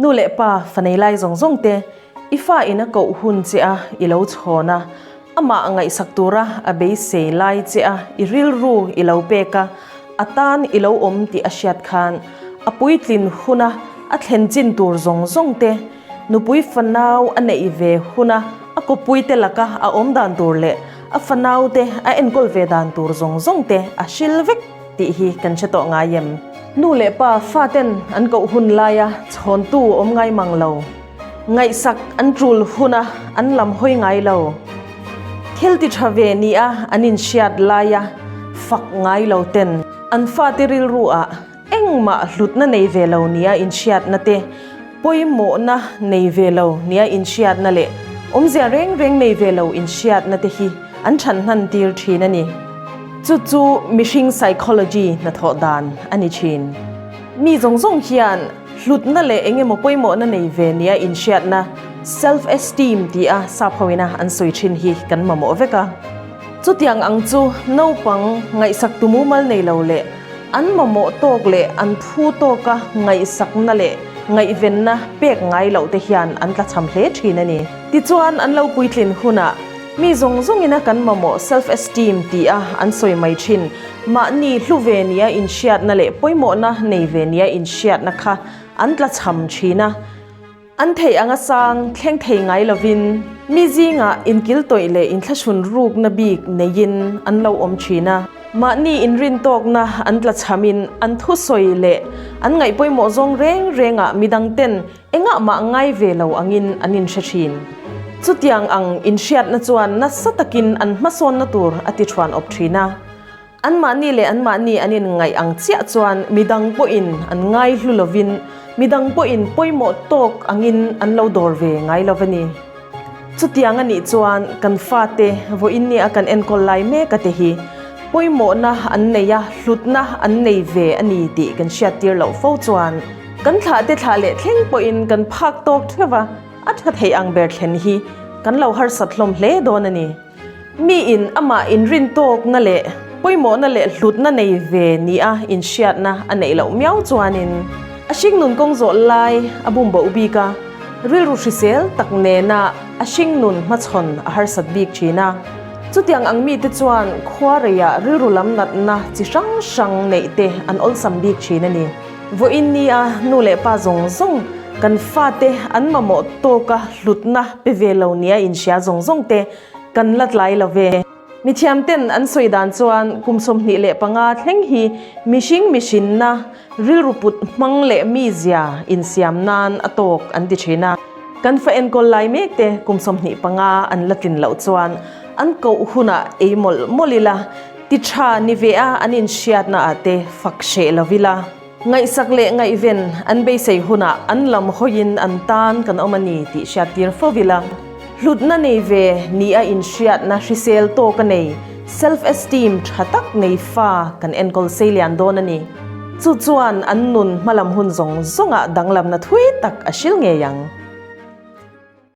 Nu leh pa, fa nei lai zawng zawng te, i fa in a koh hun che a i lo chhawn a, amah ngaihsak tura a beisei lai che a i rilru i lo pek a, a tan i lo awm tih a hriat khan a puitlin huna a thlen chin tur zawng zawng te, nupui fanau a neih ve huna a kawpui te laka a awm dan tur leh a fanau te a enkawl ve dan tur zawng zawng te a hril vek tih hi kan hre tawh ngai em? Nu leh pa faten an koh hun laia chhawntu awm ngai mang lo, ngaihsak an tul huna an lam hawi ngai lo, thil ti tha ve nia an inhriat laia fak ngai lo ten an fate rilru ah Engmah hlutna nei ve lo nia inhriatna te, pawimawhna nei ve lo nia inhriatna leh awmzia reng reng nei ve lo inhriatna te hi an chhan hnan tir thin a ni. Chu chu mihring psychology hnathawh dan a ni thin. Mi zawng zawng hian hlutna leh eng emaw pawimawhna nei ve nia inhriatna, self esteem tia sap hoina an sawi thin hi kan mamawh vek a. Chutiang ang chu naupang ngaihsak tu mumal nei lo leh An mamawh tawk leh an phu tawka ngaihsakna leh ngaihvenna pek ngai loh te hian an tlachham hle thin a ni. Tichuan, an lo puitlin hunah mi zawng zawngina kan mamawh self-esteem ti a an sawi mai thin. Mahni hlu ve nia inhriatna leh pawimawhna nei ve nia inhriatna kha an tlachham thin a. An theih anga sang thleng thei ngai lovin mi zingah inkil tawih leh inthlahrun rukna bik neiin an lo awm thin a. Mahni inrintawkna an tlachhamin an thusawi leh an ngaih pawimawh zawng reng rengah midangten engah mah ngai ve lo angin an inhre thin. Chutiang ang inhriatna chuan nasa takin an hmasawnna tur a ti thuan awp thin a. Anmahni leh anmahni an inngaih ang chiah chuan midang pawhin an ngai hlu lovin midang pawhin pawimawh tawk angin an lo dawr ve ngai lo a ni. Chutiang a nih chuan kan fate vawiin nia kan enkawl lai mek a te hi pawimawhna an nei a, hlutna an nei ve a ni tih kan hriattir loh fo chuan kan thlahte thlah leh thleng pawhin kan phak tawk theuh a, a tha theih ang ber thlen hi kan lo harsat hlawm hle dawn a ni. Mi in amah inrintawkna leh pawimawhna leh hlutna nei ve nia inhriatna a neih loh miau chuanin a hringnun kawng zawh lai a bum boh bik a, rilru hrisel tak nena a hringnun hmachhawn a harsat bik thin a. Chutiang ang mite chuan khuareiah rilru lam natna chi hrang hrang neih te an awlsam bik thin a ni. Vawiin nia nu leh pa zawng zawng kan fate an mamawh tawka hlutna pe ve lo nia inhria zawng zawng te kan la tlai lo ve. Mithiamten an sawi dan chuan kum 25 thleng hi mihring mihrinna, rilru put hmang leh mizia insiam nan a tawk an ti thin a. Kan fa enkawl lai mek te kum 25 an la tlin loh chuan an koh hunah ei mawlh mawlh ila, ti tha ni ve a an inhriatna ah te fak hreh lo ila. Ngaihsak leh ngaihven an beisei hunah an lam hawiin an tan kan awm a ni tih hriattir fo ila. Hlutna nei ve ni a inhriatna hrisel tawk a nei, self-esteem tha tak nei fa kan enkawl sei lian dawn a ni. Chu chuan an nun hmalam hun zawng zawngah danglamna thui tak a hril ngei ang.